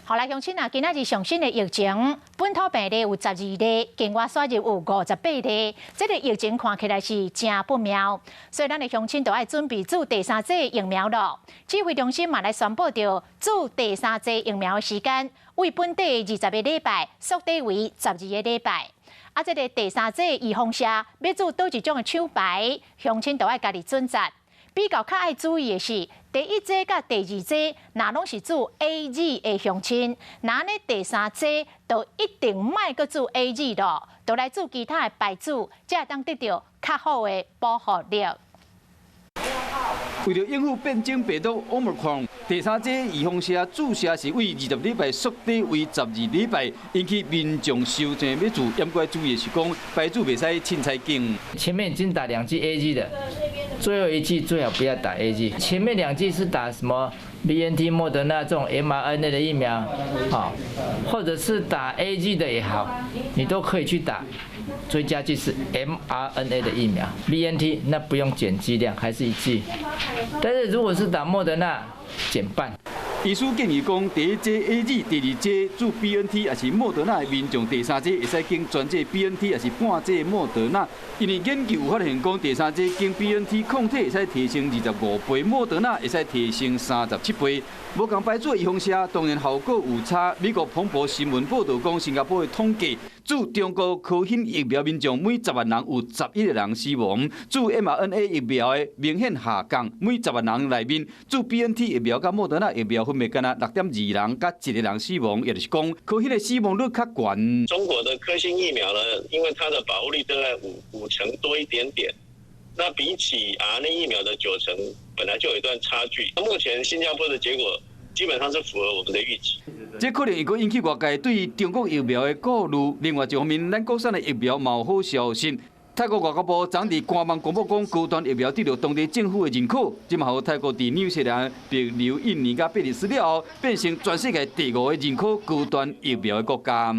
好來，鄉親啊，今仔日上新的疫情，本土病例有12例，境外輸入有58例，這個疫情看起來是誠不妙，所以咱的鄉親都愛準備注第三劑疫苗囉。指揮中心嘛來宣布著注第三劑疫苗的時間，為本地20個禮拜縮短為12個禮拜。啊，這個第三劑預防射欲注佗一種的廠牌，鄉親都愛家己選擇。比較較愛注意的是，第一劑佮第二劑，若攏是注 AZ 的鄉親，那按呢第三劑就一定莫閣注 AZ 囉，就來注其他的牌子，才會當得著較好的保護力。為著應付變種病毒 Omicron，第三劑預防射注射是為20禮拜縮短為12禮拜，引起民眾收錢欲注。毋過注意的是講，牌子袂使凊彩揀。前面已經打兩劑 AZ 的，最後一劑最好不要打 AZ。前面兩劑是打什麼 BNT、莫德納這種 mRNA 的疫苗，好，或者是打 AZ 的也好，你都可以去打追加劑是 mRNA 的疫苗，BNT 那不用減劑量，還是一劑。但是如果是打莫德納，減半。醫師建議講，第一劑 AZ，第二劑注 BNT，抑是莫德納的民眾，第三劑會使揀全劑 BNT，抑是半劑莫德納。因為研究有發現講，第三劑揀 BNT 抗體會使提升25倍，莫德納會使提升37倍。無仝牌子的預防射，當然效果有差。美國彭博新聞報導講，新加坡的統計，注中國科興疫苗民眾每10萬人有11個人死亡；注 mRNA 疫苗的明顯下降，每10萬人內面注 BNT 疫苗佮莫德納疫苗分別干焦6.2人佮1個人死亡，也就是講科興的死亡率較懸。中國的科興疫苗呢，因為它的保護率大概五成多一點點，那比起 RNA 疫苗的9成，本來就有一段差距。目前新加坡的結果基本上是符合我們的預期。這可能會閣引起外界對中國疫苗的顧慮。另外一方面，咱國產的疫苗嘛有好消息。泰國外交部昨佇官網公布講，高端疫苗得著當地政府的認可，這嘛予泰國佇紐西蘭、帛琉、印尼佮比利時了後，變成全世界第五個認可高端疫苗的國家。